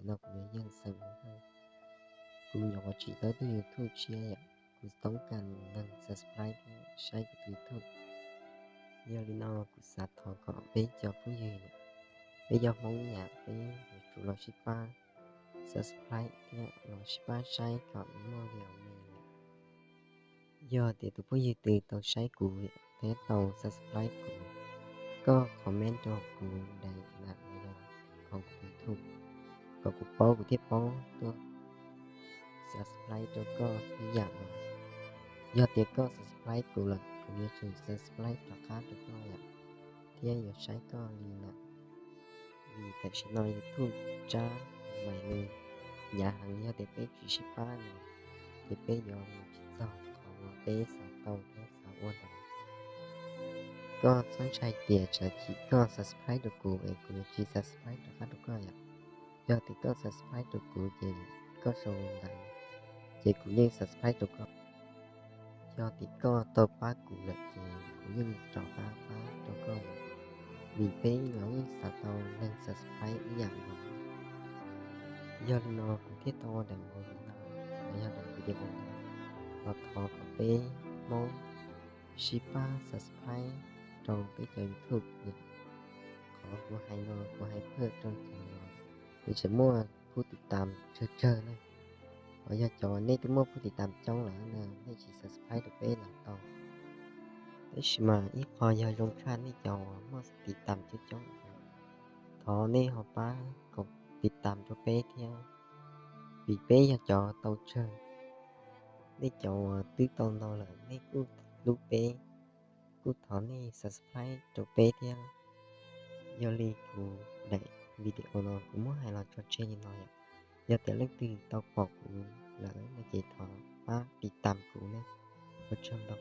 no kuv yuav yeej xeem Hmoob Thoj. Kuv nyuam qhuav tsim tau tus YouTube tshiab yom, kuv toob kas neeg subscribe thiab saib kuv tus YouTube. Yog li no kuv xav thov kom peb cov phooj ywg, peb yog Hmoob ib yam, peb yuav tsum los sib pab subscribe thiab los sib pab saib kom muaj video me. Yog tias tus phooj ywg twg tau saib kuv thiab tau subscribe kuv, koj comment rau kuv daim lam los yog hauv kuv YouTube kom kuv paub, kuv thiaj paub tuaj subscribe rau koj ib yam no. Yog tias koj subscribe kuv lawm, kuv yuav tsum subscribe rov qab rau koj yom, thiab yuav saib koj li lawm. Vim tam sim no YouTube tsab mais nws hnyav heev, yog tias peb tsis sib pab no ces peb yuav mus tsis txog qhov uas peb xav tau thiab xav ua ntawd. Koj txhob ntshai tias tsam sim koj subscribe rau kuv es kuv yuav tsis subscribe rov qab rau koj yom. Yog tias koj subscribe rau kuv ces koj sau ntawv ces kuv yeej subscribe rau koj. Yog tias koj tau pab kuv lawm ces kuv yeej rov qab pab rau koj, vim peb los yeej xav tau neeg subscribe ib yam nkaus. Yog li no kuv thiaj tau ua daim movie no, los yog daim video no, los thov kom peb Hmoob sib pab subscribe rau peb cov YouTube. Qhov kuv hais no kuv hais phaj rau cov uas tseem muaj phub tiv tam tsawg tsawg na. Qhov yog cov nej twb muaj phub tiv tam coob lawm na, nej tsis subscribe rau peb los tau. Tab sis mas ib qho yog zoo tshaj, nej cov uas muaj tiv tam coob coob, thov nej ho pab kom tiv tam rau peb thiab, vim peb yog cov tau tsawg. Nej cov uas twb tau ntau lawm nej kuj hlub peb, kuj thov nej subscribe rau peb thiab. Yog li kuv daim video no kuv muab hais los tso tseg li no yom. Yog tias leej twg tau pom kuv lawm no ces thov pab tiv tam kuv na. Ua tsaug ntau.